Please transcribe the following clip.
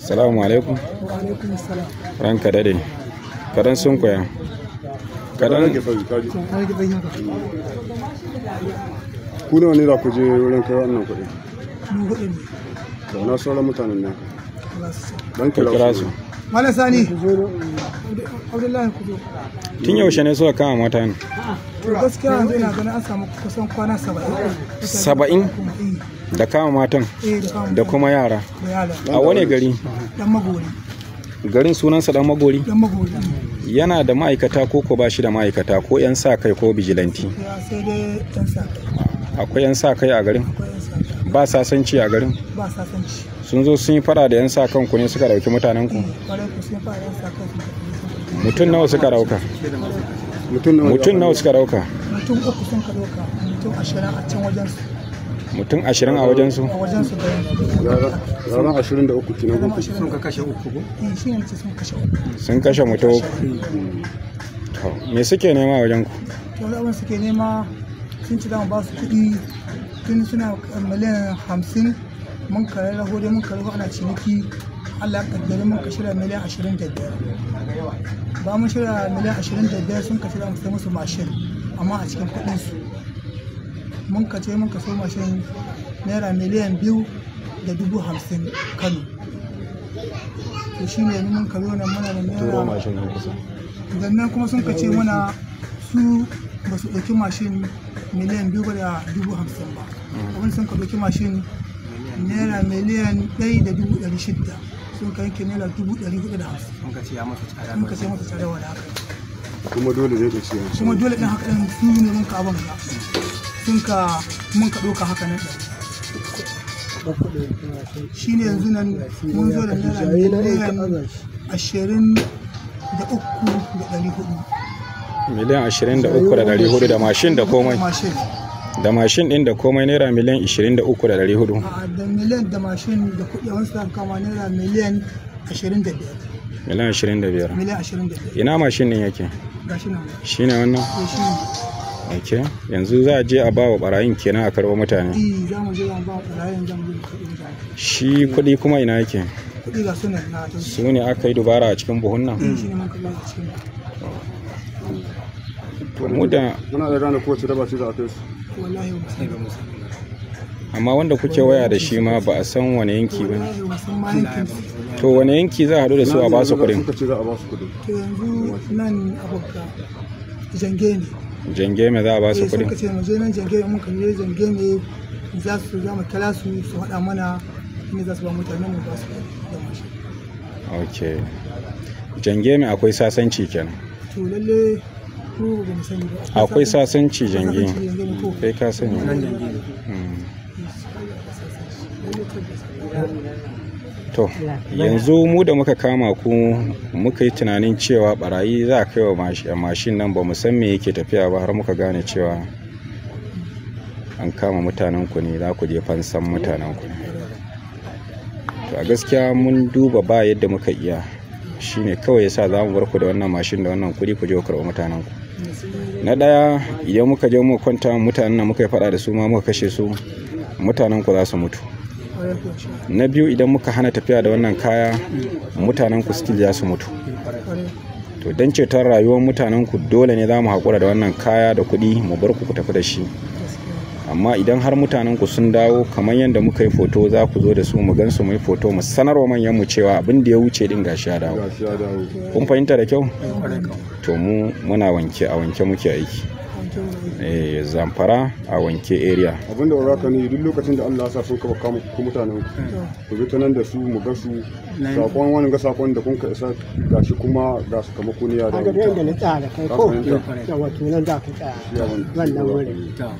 Salamu alaikum. Wa alaikum salam. Ranka dade. Kadan sun koya. Kadan Ku nawa ne za ku je wurin kai wannan kuɗi? Mu hudu ne. Da na sauran mutanen nan. Dan ka kira su. Malam Sani. Abdullahi ku zo. Tun yaushe ne suka kama mata ne? To gaskiya yanzu ina ganin an samu kusan kwana 70. 70? Da kama matan da kuma yara. Da yara. A wane gari? Dan Magori. Garin sunansa Dan Magori? Dan Magori. Yana da ma'aikata ko ba shi da ma'aikata ko 'yan sa kai ko bijilanti? Ya sai dai 'yan sa kai. Akwai 'yan sa kai a garin? Akwai 'yan sa kai. Ba sasanci a garin? Ba sasanci. Sun zo sun yi fada da 'yan sa kanku ne suka dauki mutanen ku? Kwarai ku sun fara 'yan sa kai sun tafi. Mutum nawa suka dauka? Mutum nawa suka dauka? Mutum 3 sun ka dauka, mutum 20 a can wajen su. Mutum 20 a wajen su? A wajen su garin. Yaran 23 kenan ko? Sun ka kashe 3 ko? Eh, shi ne sun kashe 3. Sun kashe mutum 3. To, me suke nema a wajen ku? To, abin suke nema sun ci za mu ba su kuɗi tun suna miliyan 50 mun kare raho dai mun kare ana ciniki Allah ya kaddare mun ka shirya miliyan 25. Ba mun shirya miliyan 25 sun ka shirya mu sai musu mashin amma a cikin kuɗin su. Mun ka ce mun ka so mashin naira miliyan 2,050 Kano. To shi ne mun ka zo nan muna da naira. Mashin nan kusa. Sannan kuma sun ka ce muna su ba su ɗauki mashin miliyan 2,050 ba. Abin sun ka ɗauki mashin naira miliyan 1,600 sun ka yanke naira 450. Sun ka ce ya masa tsada. Sun ka ce masa tsada wa da haka. Kuma dole ne da ciyan. Kuma dole ɗin haka ɗin su ne mun ka abin ga. Sun ka mun ka ɗauka haka nan ɗin. Shi ne yanzu nan mun zo da naira miliyan 23,400. Miliyan 23,400 da mashin da komai. Mashin. Da mashin ɗin da komai naira miliyan 23,400. A da miliyan da mashin da kuɗi wani suka kama naira miliyan 25. Miliyan 25. Miliyan 25. Ina mashin ɗin yake? Gashi nan. Shi ne wannan? Eh, shi ne. Ok. Yanzu za a je a ba wa ɓarayin kenan a karɓo mutane. Eh, za mu je mu ba wa ɓarayin za mu je mu karɓo mutane. Shi kuɗi kuma ina yake? Kuɗi ga sunan na ta. Su ne aka yi dubara a cikin buhun nan? Shi ne mun karɓa a cikin. Mu da Muna da gane kowace daba ce za a kai su. Wallahi ba mu sani ba. Amma wanda kuke waya da shi ma ba a san wani yanki ba ne. Wallahi ba san ma yankin su. To wani yanki za a haɗu da su a ba su kuɗin? Suka ce za a ba su kuɗin. To yanzu nan aboka jange ne. Jange me za a ba su Eh, suka kuɗin? ce mu je nan jange mun kan je jange ne za su za mu kira su su faɗa mana inda za su ba mutanen mu ba su da mashin. Ok. Jange me akwai sasanci kenan. To lalle mu ba mu sani ba. Akwai sasanci jange. Sasanci jange ne ko? Kai ka sani. Nan jange ne. To yanzu mu da muka kama ku muka yi tunanin cewa barayi za a kai wa mashin nan ba mu san me yake tafiya ba har muka gane cewa an kama mutanen ku ne za ku je fansan mutanen ku ne. To a gaskiya mun duba ba yadda muka iya shine kawai yasa za mu bar ku da wannan mashin da wannan kuɗi ku je ku karɓi mutanen ku. Na ɗaya idan muka je muka kwanta mutanen nan muka yi faɗa da su ma muka kashe su mutanen ku za su mutu. Na biyu idan muka hana tafiya da wannan kaya mutanen ku still za su mutu. To don ceton rayuwar mutanen ku dole ne za mu haƙura da wannan kaya da kuɗi mu bar ku ku tafi da shi. Amma idan har mutanen ku sun dawo kamar yadda muka yi foto za ku zo da su mu gan su mu yi foto mu sanarwa manyan mu cewa abin da ya wuce din gashi ya dawo. Gashi ya dawo. Kun fahimta da kyau? To mu muna wanke a wanke muke aiki. Eh, Zamfara a wanke area. Abinda waraka ne duk lokacin da Allah ya sa sun kaba kama ku mutanen ku bi ta nan da su mu ga su sakon wani ga sakon da kun ka isa gashi kuma ga sakamako ne ya dawo. Kaga da yadda na tsaya da kai ko Ka fahimta? yawa to nan za ka tsaya Shi abin da wannan wurin. To.